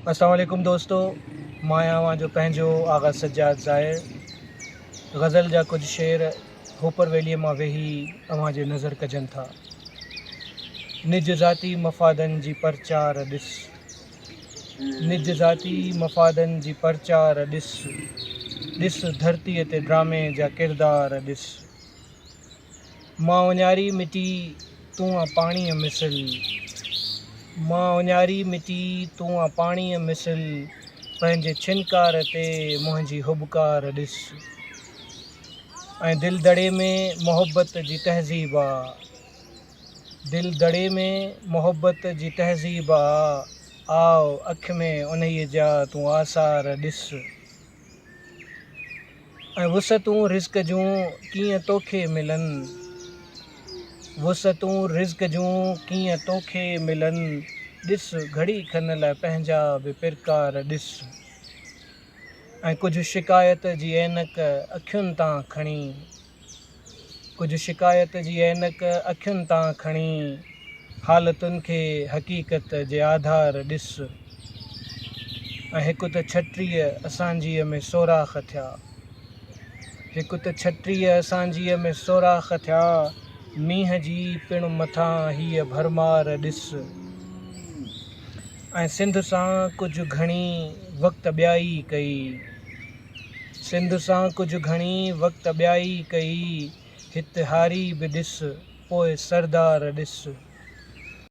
اسلام عليڪم دوستو مان آهيان اوهان جو پنهنجو آغا سجاد زائر غزل جا ڪجهه شعر هوپر ويليء مان ويهي اوهان جي نظر ڪجن ٿا. نج ذاتي مفادن جي پرچار ڏس نج ذاتي مفادن جي پرچار ڏس ڏس ڌرتيء تي ڊرامي جا ڪردار ڏس. مان اڃاري مٽي تون آن پاڻيء مثل مان اڃاري مٽي تون آن پاڻيء مثل پنهنجي ڇنڪار تي منهنجي هٻڪار ڏس ۽ دل دڙي ۾ محبت جي تهذيب آ دل دڙي ۾ محبت جي تهذيب آ آء اک ۾ انهيء جا تون آثار ڏس. ۽ وسعتون رزق جون ڪيئن توکي ملن وسعتون رزق جون ڪيئن توکي ملن ڏس گهڙي کن لاء پنهنجا به پرڪار ڏس ۽ ڪجهه شڪايت جي عينڪ اکين تان کڻي ڪجهه شڪايت جي عينڪ اکين تان کڻي حالتن کي حقيقت جي آڌار ڏس ۽ هڪ ته ڇٽيهه اسانجيء ۾ سوراخ ٿيا هڪ ته ڇٽيهه اسانجيء ۾ سوراخ ٿيا مينهن جي پڻ مٿان هيء ڀرمار ڏس ۽ سنڌ سان ڪجهه گهڻي وقت ٻيائي ڪئي سنڌ سان ڪجهه گهڻي وقت ٻيائي ڪئي هت هاري به ڏس پوء سردار ڏس.